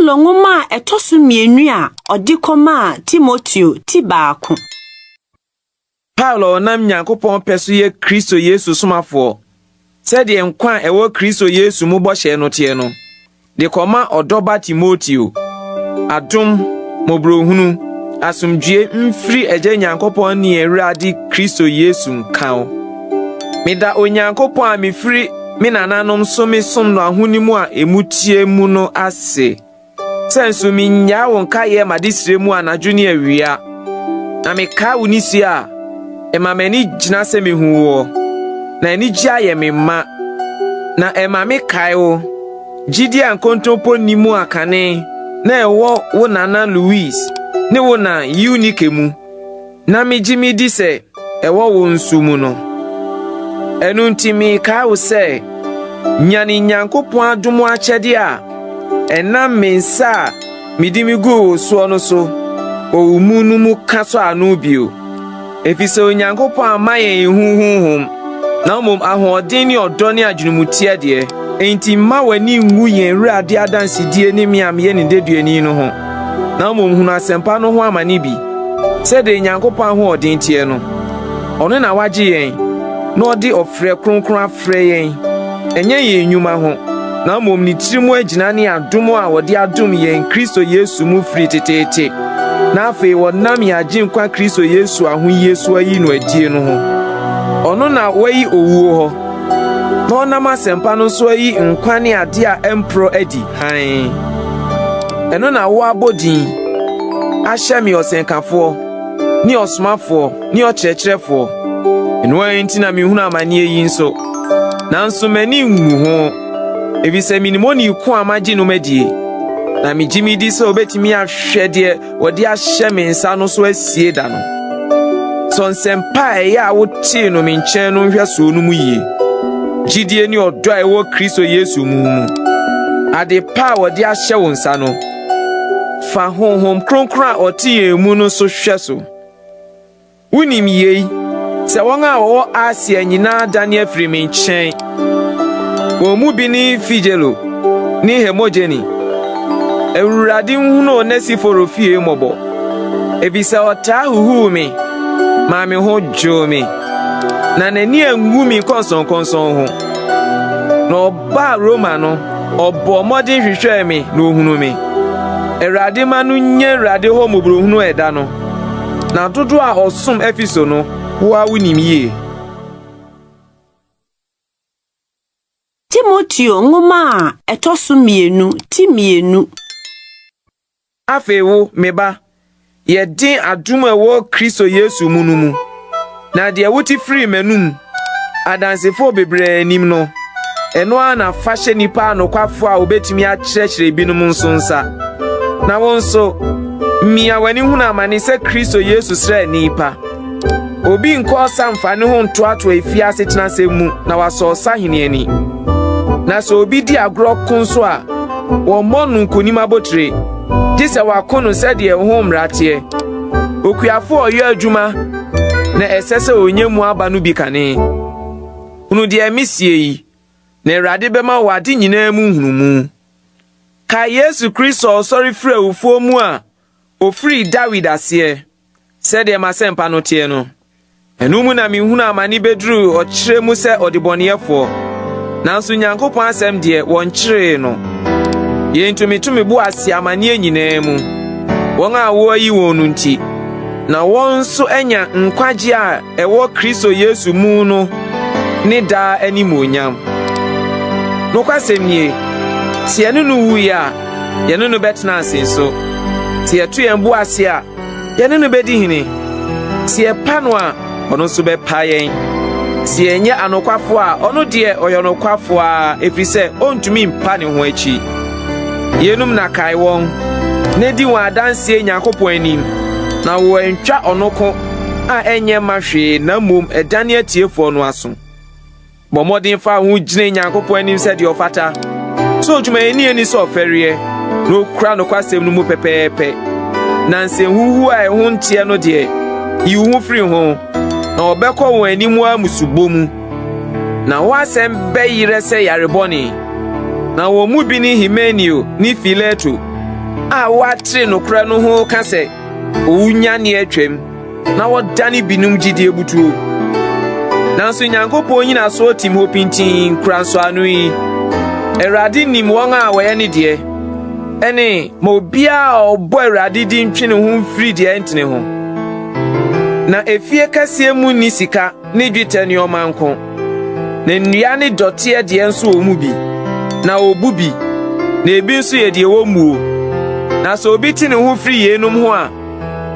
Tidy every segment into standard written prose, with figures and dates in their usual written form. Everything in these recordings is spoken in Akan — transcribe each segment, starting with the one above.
Paulo nwoma a ɛtɔ so mmienu a ɔde kɔmaa Timoteo ti baako. Paulo a ɔnam Nyankopɔn pɛ so yɛ Kristo Yesu somafoɔ, sɛdeɛ nkwa a ɛwɔ Kristo Yesu mu bɔhyɛ no teɛ no, de kɔma ɔdɔba Timoteo. Adom, mmɔborɔhunu, asomdwoe mfiri Agya Nyankopɔn ne yɛn Awurade Kristo Yesu nka wo. Meda Onyankopɔn a mefiri me nananom so mesom no ahonim a emu teɛ mu no ase. Sɛ nso minnyaa wo nkaeɛ m'adesrɛ mu anadwo ne awia, na mekae wo nisuo a, ɛma m'ani gyina sɛ mehu woɔ, na anigye ayɛ me ma, na ɛma mekae wo, gyidie a nkontompo nni mu a kane na ɛwɔ wo nana Luis ne wo na Eunike mu. Na migye midi sɛ ɛwɔ wo nso mu no. Ɛno nti mekae wo sɛ, nyane Nyankopɔn adom akyɛde a ɛnam me nsa a mede miguu wo soɔ no so wɔ wo mu no mu ka sɔ ano bio. Efisɛ Onyankopɔn amma yɛn ehu honhom, na mmom ahoɔden ne ɔdɔ ne adwenemuteɛ deɛ. Enti mma w'ani nwu yɛn Awurade adansedie ne me a meyɛ ne deduani no ho. na mmom hunu asɛmpa no ho amane bi, sɛdeɛ Nyankopɔn ahoɔden teɛ no. Ɔno na wagye yɛn, na ɔde ɔfrɛ kronkron afrɛ yɛn, ɛnyɛ yɛn nnwuma ho, na mmom ne tirim agyina ne adom a wɔde adom yɛn Kristo Yesu mu firi teteete, na afei wɔnam yɛn Agyenkwa Kristo Yesu ahoyie so ayi no adie no ho. Ɔno na wayi owuo hɔ, na ɔnam asɛmpa no so ayi nkwa ne ade a ɛmporɔ adi hann. Ɛno na woabɔ din ahyɛ me ɔsɛnkafoɔ ne ɔsomafoɔ ne ɔkyerɛkyerɛfoɔ. Ɛno ara nti na mehunu amanneɛ yi nso. Nanso m'ani nwu ho, efisɛ minim onii ko a magye no madie, na migye midi sɛ obetumi ahwɛ deɛ wɔde ahyɛ me nsa no so asie da no. Sɔ nsɛmpa a ɛyɛ a wotee no me nkyɛn no nhwɛsoɔ no mu yie, gyidie ne ɔdɔ a ɛwɔ Kristo Yesu mu mu. Ade pa a wɔde ahyɛ wo nsa no, fa Honhom Kronkron a ɔte yɛn mu no so hwɛ so. Wunim yei, sɛ wɔn a wɔwɔ Asia nyinaa adane afiri me nkyɛn. Wɔn mu bi ne Figelo ne Hermogene. Awurade nhunu Onesiforo fie mmɔbɔ, efisɛ ɔtaa huhuw me maa me ho dwoo me, na n'ani anwu me nkɔnsɔnkɔnsɔn ho. Na ɔbaa Roma no, ɔbɔɔ mmɔden hwehwɛɛ me na ohunuu me. Awurade ma no nnya Awurade hɔ mmɔborɔhunu ɛda no. Na dodoɔ a ɔsom Efeso no, wo ara wunim yie. Timoteo nwoma a ɛtɔ so mmienu ti mmienu. Afei wo, me ba, yɛ den adom a ɛwɔ Kristo Yesu mu no mu. Na deɛ wote firii m'anom, adansefoɔ bebree anim no, ɛno ara na fa hyɛ nnipa anokwafo a wɔbɛtumi akyerɛkyerɛ ebinom nso nsa. Na wo nso, mia w'ani hunu amane sɛ Kristo Yesu sraani pa. Obi nkɔ ɔsa mfa ne ho ntoatoa afiase tenasɛm mu na wasɔ ɔsahene ani. Na sɛ obi di agorɔ ko nso a, wɔmmɔ no nkonim abotire, gye sɛ wako no sɛdeɛ ɛho mmara teɛ. Okuafo a ɔyɛ adwuma na ɛsɛ sɛ onya mu aba no bi kane. Hunu deɛ mesie yi, na Awurade bɛma wo ade nyinaa mu nhunumu. Kae Yesu Kristo a ɔsɔre firi awufoɔ mu a ɔfirii Dawid aseɛ, sɛdeɛ m'asɛmpa no teɛ no. Ɛno mu na mehunu amane bɛduruu ɔkyerɛ mu sɛ ɔdebɔneyɛfoɔ, nanso Nyankopɔn asɛm deɛ, wɔnkyeree no. Yei nti meto me bo ase amanneɛ nyinaa mu, wɔn a wɔayi wɔn no nti, na wɔn nso anya nkwagye a ɛwɔ Kristo Yesu mu no ne daa animuonyam. Nokwasɛm nie, sɛ yɛne no wui a, yɛne no bɛtena ase nso. Sɛ yɛto yɛn bo ase a, yɛne no bedi hene. Sɛ yɛpa no a, ɔno nso bɛpa yɛn. Sɛ yɛnyɛ anokwafo a, ɔno deɛ ɔyɛ ɔnokwafo ara, ɛfiri sɛ ɔntumi mpa ne ho akyi. Yeinom na kae wɔn, na di wɔn adanseɛ Nyankopɔn anim, na wɔantwa ɔno ko a ɛnyɛ mma hwee na mmom ɛdane atiefoɔ no aso. Bɔ mmɔden fa wo ho gyina Nyankopɔn anim sɛ deɛ ɔfata, sɛ odwumayɛni ani sɛ ɔfɛreɛ, na okura nokwasɛm no mu pɛpɛɛpɛ. Na nsɛnhuhuo a ɛho nteɛ no deɛ, yi wo ho firi ho, na wɔbɛkɔ wɔn anim ara mmusubɔ mu. Na wo asɛm bɛyerɛ sɛ yare bɔne. Na wɔn mu bi ne Himeneo ne Fileto. a wɔatere nokorɛ no ho ka sɛ owunyane atwam na wɔdane binom gyidie butuo. Nanso Nyankopɔn nnyinasoɔ tim hɔ pintinn kura nsɔano yi, Awurade nim wɔn a wɔyɛ ne deɛ, ɛne ma obiara a ɔbɔ Awurade din ntwe ne ho mfiri deɛ ɛntene ho. Na efie kɛseɛ mu nni sika ne dwetɛ nneɛma nko, na nnua ne dɔteɛ deɛ nso wɔ mu bi, na wɔbu bi, na ebi nso yɛ deɛ wɔmmuo. Na sɛ obi te ne ho firi yeinom ho a,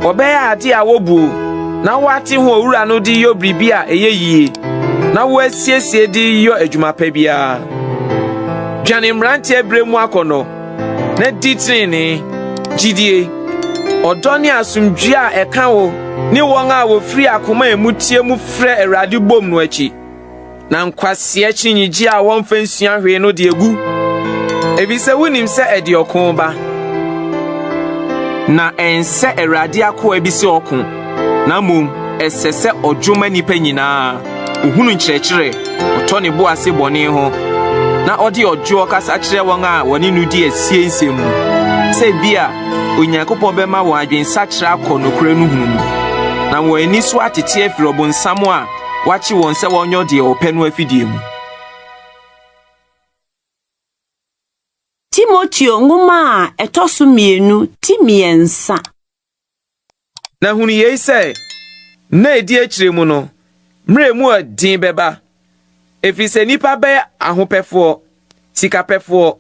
ɔbɛyɛ ade a wobuo na wɔate ho owura no de yɔ biribi a ɛyɛ yie na wɔasiesie de yɔ adwuma pa biara. Dwane mmeranteɛ berɛ mu akɔnnɔ, na di tenenee, gyidie, ɔdɔ ne asomdwoeɛ a ɛka wo ne wɔn a wɔfiri akoma a emu teɛ mu frɛ Awurade bom no akyi. Na nkwasea akyinnyegye a wɔmfa nsua hwee no de agu, efisɛ wonim sɛ ɛde ɔko ba. Na ɛnsɛ Awurade akoa bi sɛ ɔko, na mmom ɛsɛ sɛ ɔdwo ma nnipa nyinaa, ohunu nkyerɛkyerɛ, ɔtɔ ne bo ase bɔne ho, na ɔde ɔdwoɔ kasa kyerɛ wɔn a wɔne no di asie nsɛm mu, sɛ ebia Onyankopɔn bɛma wɔn adwensakyera akɔ nokorɛ no hunu mu, na wɔn ani so atete afiri ɔbonsam a wakye wɔn sɛ wɔnyɔ deɛ ɔpɛ no afidie mu. Timoteo nwoma a ɛtɔ so mmienu ti mmiɛnsa. Na hunu yei sɛ, nna a ɛdi akyire mu no, mmerɛ mu a den bɛba, ɛfiri sɛ nnipa bɛyɛ ahopɛfoɔ, sikapɛfoɔ,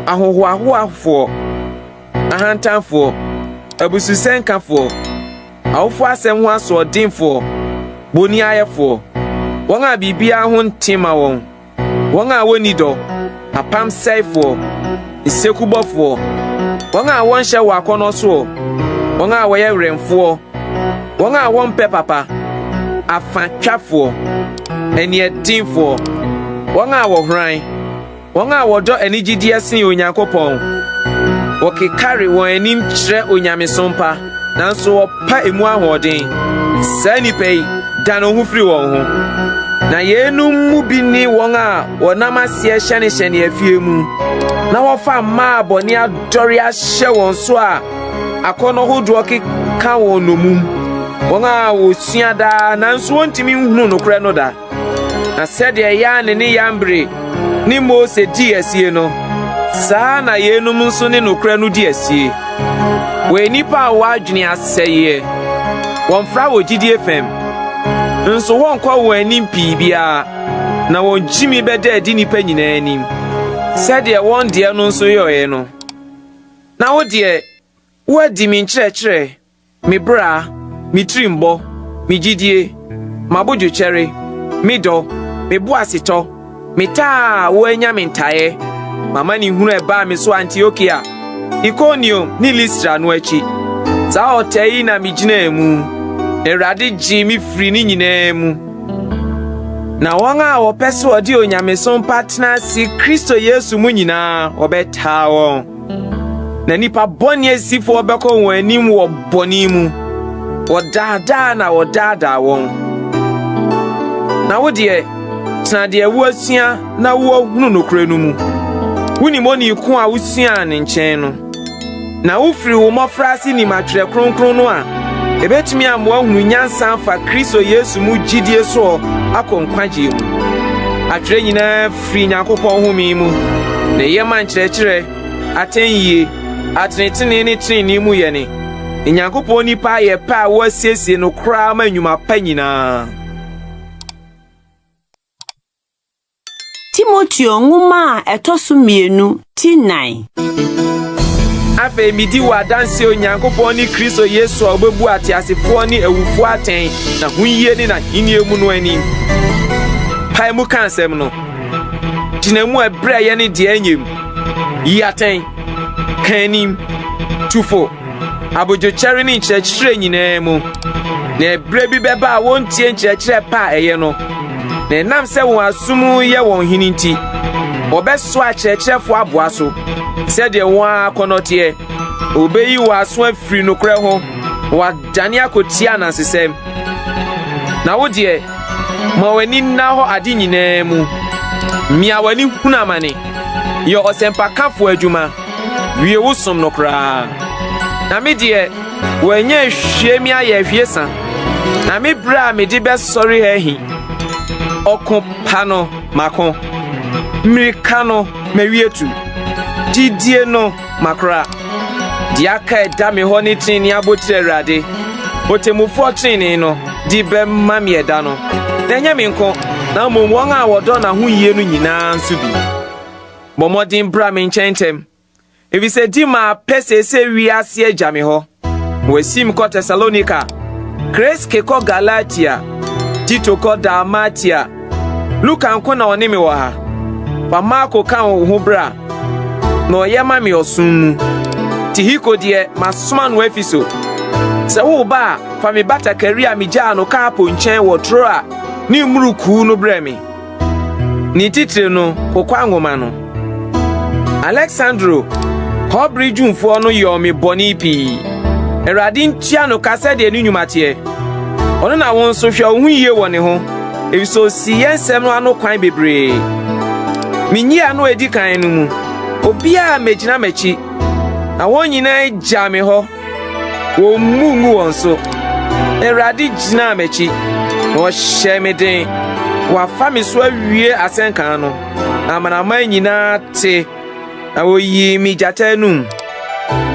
ahohoahoafoɔ, ahantanfoɔ, abususɛnkafoɔ, awofoɔ asɛm ho asoɔdenfoɔ, bonniayɛfoɔ, wɔn a biribiara ho nte ma wɔn, wɔn a wɔnni dɔ, apamsɛefoɔ, nsekubɔfoɔ, wɔn a wɔnhyɛ wɔ akɔnnɔ soɔ, wɔn a wɔyɛ werɛmfoɔ, wɔn a wɔmpɛ papa, afatwafoɔ, aniɛdenfoɔ, wɔn a wɔhoran, wɔn a wɔdɔ anigyedeɛ sen Onyankopɔn. Wɔkekare wɔn anim kyerɛ onyamesom pa, nanso wɔpa emu ahoɔden. Saa nnipa yi, dane wo ho firi wɔn ho. Na yeinom mu bi ne wɔn a wɔnam aseɛ hyɛnehyɛne afie mu, na wɔfa mmaa a bɔne adɔre ahyɛ wɔn so a akɔnnɔ hodoɔ keka wɔn nnommum, wɔn a wɔsua daa nanso wɔntumi nhunu nokorɛ no da. Na sɛdeɛ Yane ne Yambre ne Mose dii asie no, saa ara na yeinom nso ne nokorɛ no di asie. Wɔyɛ nnipa a wɔn adwene asɛeɛ, wɔmfra wɔ gyidie fam, nso wɔnkɔ wɔn anim pii biara, na wɔn gyimi bɛda adi nnipa nyinaa anim, sɛdeɛ wɔn deɛ no nso yɔeɛ no. Na wo deɛ, woadi me nkyerɛkyerɛ, me bra, me tirimbɔ, me gyidie, m'abodwokyɛre, me dɔ, me boasetɔ, me taa a woanya me ntaeɛ, m'amanehunu a ɛbaa me so Antiokia, Ikoniom ne Listra no akyi. Saa ɔtaa yi na megyinaa mu, na Awurade gyee me firii ne nyinaa mu. Na wɔn a wɔpɛ sɛ wɔde onyamesom pa tena ase Kristo Yesu mu nyinaa, wɔbɛtaa wɔn. Na nnipa bɔne asifoɔ bɛkɔ wɔn anim wɔ bɔne mu. Wɔdaadaa na wɔdaadaa wɔn. Na wo deɛ, tena deɛ woasua na woahunu nokorɛ no mu. Wonim onii ko a wosuaa ne nkyɛn no. Na wofiri wo mmɔfraase nim atwerɛ kronkron no a ɛbɛtumi ama woahunu nyansa afa Kristo Yesu mu gyidie soɔ akɔ nkwagyeɛ mu. Atwerɛ nyinaa firi Nyankopɔn home mu, na ɛyɛ ma nkyerɛkyerɛ, atɛnyie, atenetene ne tenenee mu yɛne, ne Nyankopɔn nipa ayɛ pɛ a wɔasiesie no koraa ma nnwuma pa nyinaa. Timoteo nwoma a ɛtɔ so mmienu ti nnan. Afei midi wo adanse Onyankopɔn ne Kristo Yesu a obebu ateasefoɔ ne awufoɔ atɛn n'ahoyie ne n'ahenni mu no anim. Pae mu ka asɛm no. Gyina mu ɛberɛ a ɛyɛ ne deɛ ɛnyɛ mu. Yi atɛn. Ka anim. Tu fo. Abodwokyɛre ne nkyerɛkyerɛ nyinaa mu. Na ɛberɛ bi bɛba a wɔntie nkyerɛkyerɛ pa a ɛyɛ no, na ɛnam sɛ wɔn aso mu yɛ wɔn hene nti, wɔbɛsoa akyerɛkyerɛfoɔ aboa so sɛdeɛ wɔn ara akɔnnɔ teɛ. Wɔbɛyi wɔn aso afiri nokorɛ ho na wɔadane akɔtia anansesɛm. Na wo deɛ, ma w'ani nna hɔ ade nyinaa mu. Mia w'ani hunu amane. Yɛ ɔsɛmpakafoɔ adwuma. Wie wo som no koraa. Na me deɛ, wɔanya ahwie me ayɛ ahwiesa, na me berɛ a mede bɛsɔre ha ahi. Ɔko pa no, mako. Mmirika no, mawie tu. Gyidie no, makora. Deɛ aka ɛda me hɔ ne tenenee abotire Awurade, Ɔtemmufoɔ tenenee no, de bɛma me ɛda no, na ɛnyɛ me nko, na mmom wɔn a wɔdɔ n'ahoyie no nyinaa nso bi. Bɔ mmɔden bra me nkyɛn ntɛm, efisɛ Dima apɛ seesei wiase agya me hɔ. Wɔasim kɔ Tesalonika, Kreske kɔ Galatia, Tito kɔ Dalmatia. Luka nko na ɔne me wɔ ha. Fa Marko ka wo ho bra, na ɔyɛ ma me ɔsom mu. Tihiko deɛ, masoma no Efeso. Sɛ woreba a, fa me batakari a migyaa no Karpo nkyɛn wɔ Troa ne mmurukuu no brɛ me. Ne titire no, kokwa nwoma no. Aleksandro, kɔbere dwumfoɔ no yɔɔ me bɔne pii. Awurade ntua no ka sɛdeɛ ne nnwuma teɛ. Ɔno na wo nso hwɛ wo ho yie wɔ ne ho, efisɛ osii yɛn nsɛm no ano kwan bebree. Me nyiano a edi kan no mu, obiara ammegyina m'akyi, na wɔn nyinaa gyaa me hɔ. Wɔmmu ngu wɔn so. Awurade gyinaa m'akyi, na ɔhyɛɛ me den. Wafa me so awie asɛnka no, na amanaman nyinaa te, na woyii me gyata anum.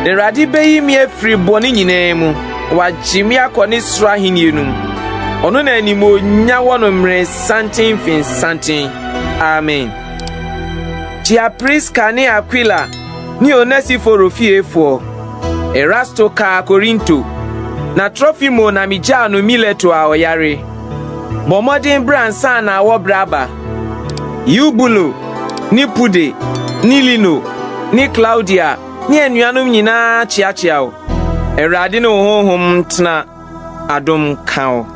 Na Awurade beyi me afiri bɔne nyinaa mu, na wagye me akɔ ne soro ahenni no mu. Ɔno na animuonyam wɔ no mmere santen mfe santen. Amen. Kyia Priska ne Akwila ne Onesiforo fiefoɔ. Erasto kaa Korinto, na Trofimo na migyaa no Mileto a ɔyare. Bɔ mmɔden bra ansa na awɔbere aba. Eubulo ne Pude ne Lino ne Klaudia ne anuanom nyinaa kyeakyea wo. Awurade ne wo honhom ntena. Adom nka wo.